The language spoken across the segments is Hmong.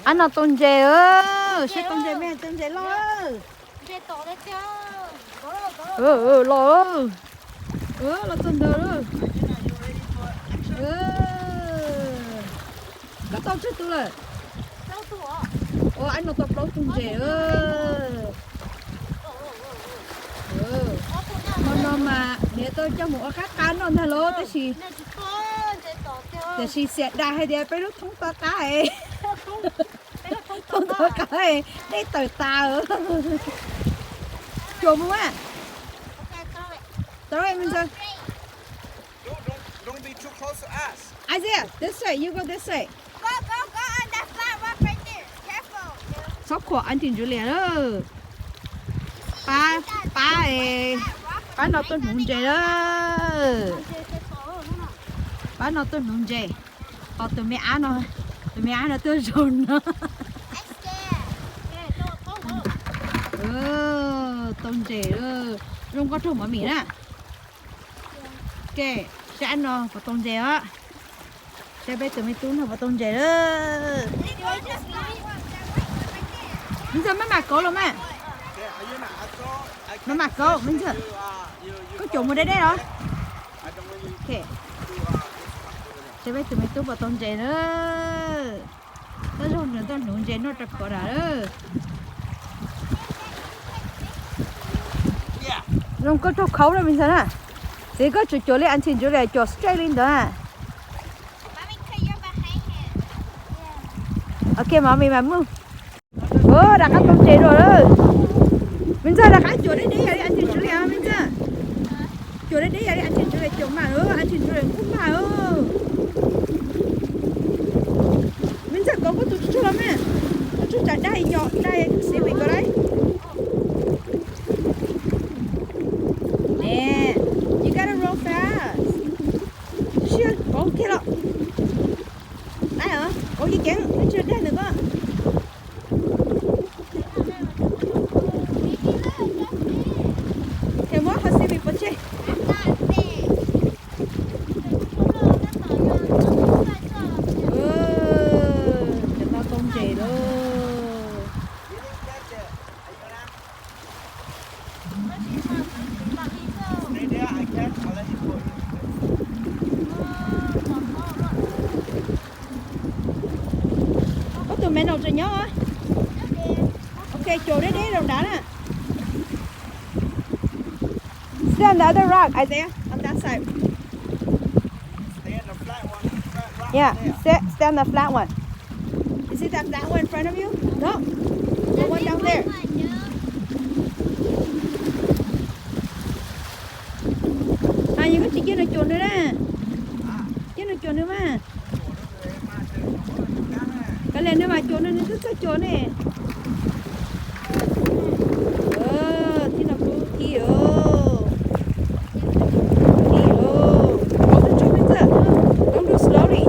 Ab no tau ntses, saib tau ntses me, tau ntses loj. Los, los txog ntawd lawm. Koj tau tsawg tus lawm? Ua, ab no tau plaub tug ntses. Hmo no mas niam tau coj mus ua qab qab noj ntag lauj, tab sis, tiam sis xiam das hais tias peb lub thoob to qab, thoob to qab, dej tawm tas. Cuam mus a. Throw it, Minza. Isaiah, this way, you go this way. Txhob khuam Auntie Julia lawm. Pab, pab, pab no tuaj hnuv ntses lawm. Pab no tuaj hnuv ntses. Ho tus me ab no, tus me ab no tuaj zaug no. Tau ntses lawm. Zoo nkauj raug mov mis na. Ke, sab ab no puas tau ntses os? Sab peb tus me tub no puas tau ntses lawm? Ntxawg maj mam kauv los mas. Maj mam kauv me ntxawg. Koj cuam mus deb deb los. Sab peb tus me tub puas tau ntses lawm? Tab zaug nws tuaj hnuv ntses noj rau khov dam lawm. Zoo koj raug khaub lawm me ntxawg na. Txiv koj tsum cuam li Auntie Julia, cuam straight li ntawd. Ok, mov mis mas mus. Rov qab tau ntses dua lawm. Me ntxawg rov qab cuam deb deb yam li Auntie Julia me ntxawg. Cuam deb deb yam li Auntie Julia cuam mas, Auntie Julia nkauj mag. Me ntxawg kauv koj tus tsuag los mas. Koj tsuag tsam dai yom, dai seaweed ko lauj. Man, you gotta roll fast. Siab kauv kiag los. Qaib os, kauv ceev ceev, twb tsis dag ntawm koj. Ces muab qhov seaweed pov tseg. Cov no tau ntses lauj. Koj tus me no tseem nyob. Ok, cuam deb deb rau nrad na. Stand on the other rock, Isaiah, on that side. Yeah, stand, stand on the flat one. You see that flat one in front of you? No, the one down there. Yog koj tsis cia nws cuam nws na. Cia nws cuam nws mas. Kav liam nws mas cuam nws, nws twb txawj cuam ne. Thib no kuv thib os. Thib os. Don't do slowly.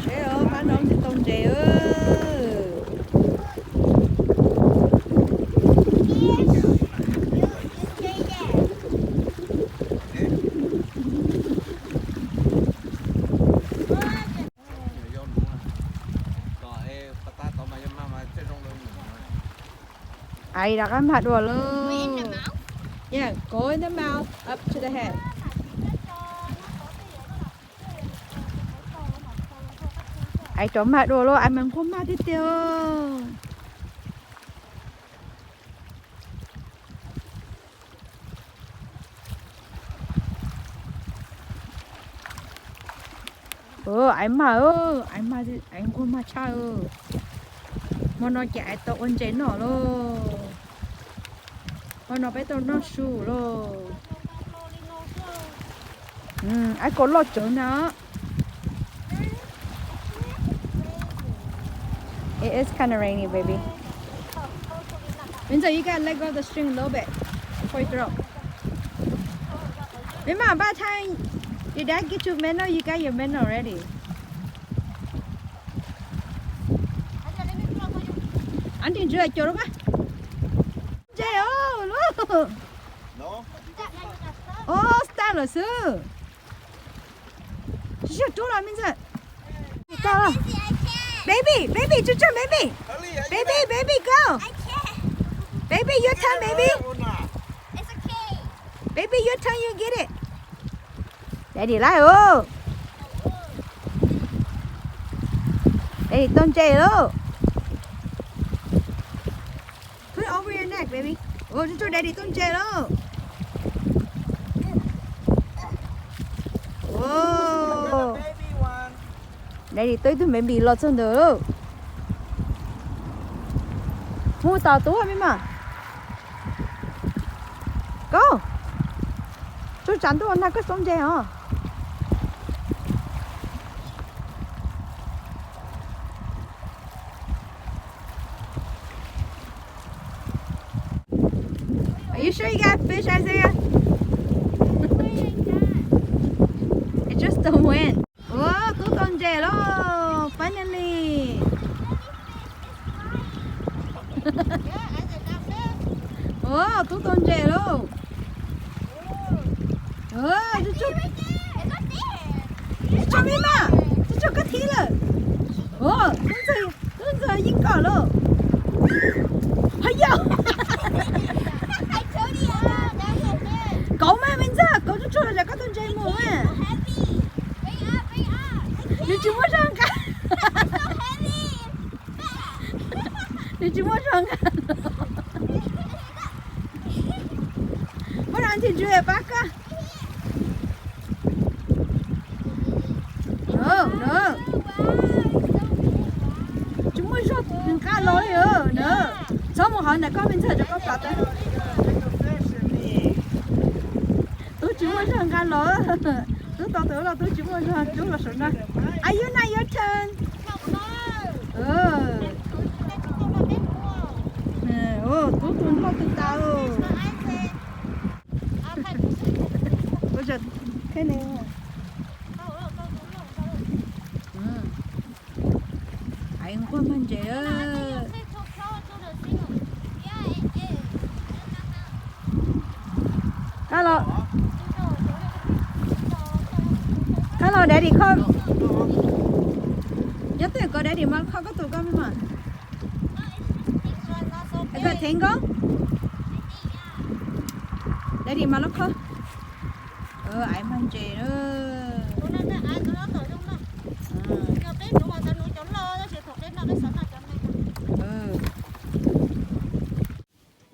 Seb os, pab no nws tau ntses. Ais rov qab mag dua lauj. Yeah, go in the mouth, up to the head. Ais rov mag dua lauj, ais mas nquag mag tiag tiag. Ais mag, ais mag, ais nquag mag tshaj. Hmo no ces ais tau ua ntses noj lauj. Hmo no peb tau noj su lauj. Ais kom loj tsawv ntag. It is kind of rainy, baby. Minza, you gotta let go of the string a little bit before you throw. Mima, by the time your dad get you minnow, you got your minnow already. Auntie Julia cuam rau koj. Ntses os, lub. Os, tag lawm xwb. Tsis tshua rub los me ntxhais. Baby, baby, tsuj tsuj baby. Baby, baby, go. Baby, your turn, baby. Baby, your turn, you get it. Daddy lawm os. Daddy tau ntses lauj. Put it over your neck, baby. Ua, tsuj tsuj, daddy tau ntses lauj. Daddy tau ib tug baby los txog ntawd lauj. Hu tos tub me mas. Koj, tsuj tsav ntuj nag koj tau ntses os. Are you sure you got fish, Isaiah? It's just the wind. Ua, tub tau ntses lauj, finally. Ua, tub tau ntses lauj. Ua, tub tau, tub tau me mas, tub tau koj thib lawm. Ua, tub ntxawg, tub ntxawg yeej kom lauj. Hos yog. Kauv mas me ntxawg, kauv tsuj tsuag los koj tau ntses mus mas. Nws tsis muaj zog nqa. Nws tsis muaj zog nqa. Muab zog ntsis ntsis pab koj. Tsis muaj zog nqa los li na. Txhob mus hauv ntawm koj me ntxhais, rau koj plam tau. Tub tsis muaj zog nqa los. Tub tau tus los tub tsis muaj zog, tub los saum no. Are you not your turn? Tub tus noj tus tas. Ua, nquag mag ntses. Qab los, qab los daddy kho. Nyob twj ywm kom daddy mas kho koj tus koj me mas. Koj thev nkauj. Daddy mas los kho. Aiv mag ntses na.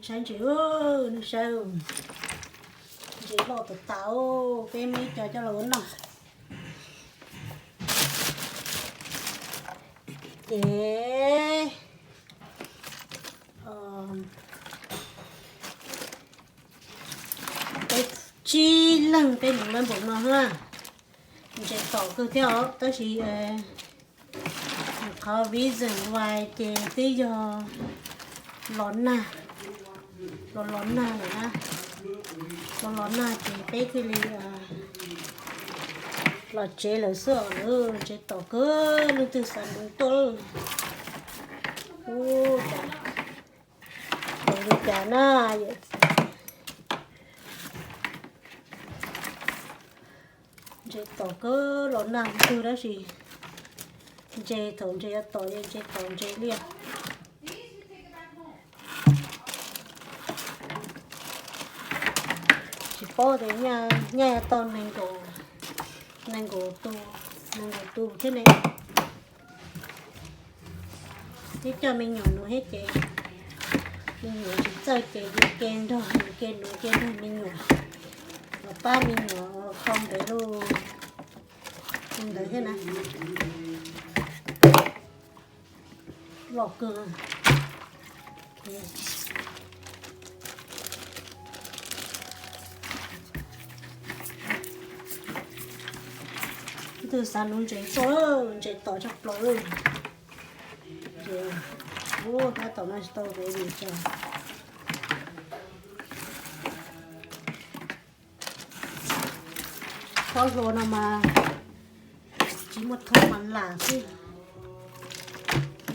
Saib ntses, nws saib ntses loj tas tas, peb muaj ib co coj los ua noj. Ces peb tsib leeg peb mus lawm npaum no na. Ntses tom kawg thiab os, tab sis qhov reason why ces twb yog los nag, los los nag lawm na, los los nag ces peb thiaj li los tsev lawm xwb os. Ntses tom kawg, leej twg xav nuv tuaj. Ub, cas li cas na. Ntses tom kawg, los nag twg tab sis ntses thaum ntses yuav tom ces ntses tom ntses liaj. Tsis paub tias nyaj yuav tau nees nkaum, nees nkaum tus, nees nkaum tus thiab ne. Twb coj me nyuam nuv thiab ces me nyuam tsis txawj ces yuav ke nrog, yuav ke nuv ke nrog me nyuam, los pab me nyuam kho ntev lub ntawd thiab na. Loj kawg. Leej twg xav nuv ntses tuaj, ntses tom tshaj plaws. Ces tab tom no tsis tau vev li cas. Qhov hlua no mas tsis muaj thoob mas lam xwb,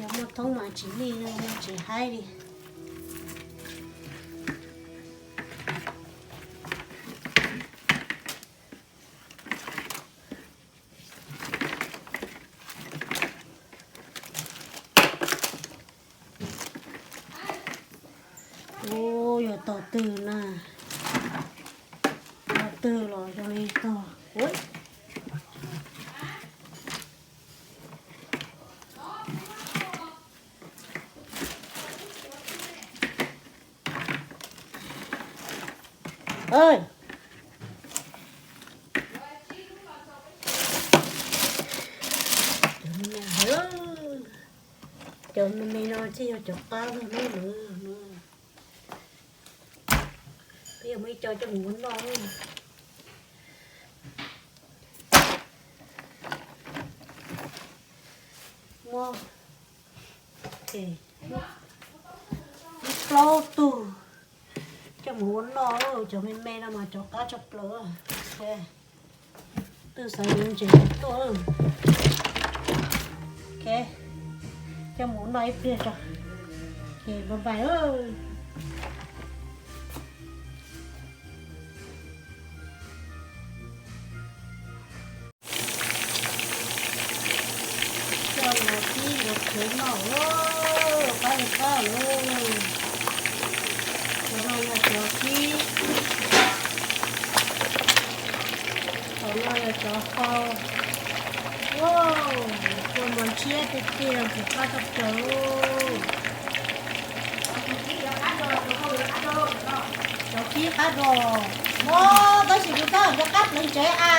yog muaj thoob mas tsis lij, tsis haib li. Twg na, twg los zoo li tog. Cov me me no thiaj yog cov qab no. Peb yuav muaj ib co coj mus ua noj. Muab plaub tug coj mus ua noj, cov me me no mas cov qab tshaj plaws. Twb xav yuav ntses tuaj. Coj mus ua noj ib pliag tso. Bye bye. Coj los kib los khuav noj, qab li qab lawm. Cov no yog cov kib, cov no yog cov hau. Ua mos ntshiab tiag tiag, qab tshaj plaws. Cov kib qab do, tab sis kuv tab cov qab pleev tsev a.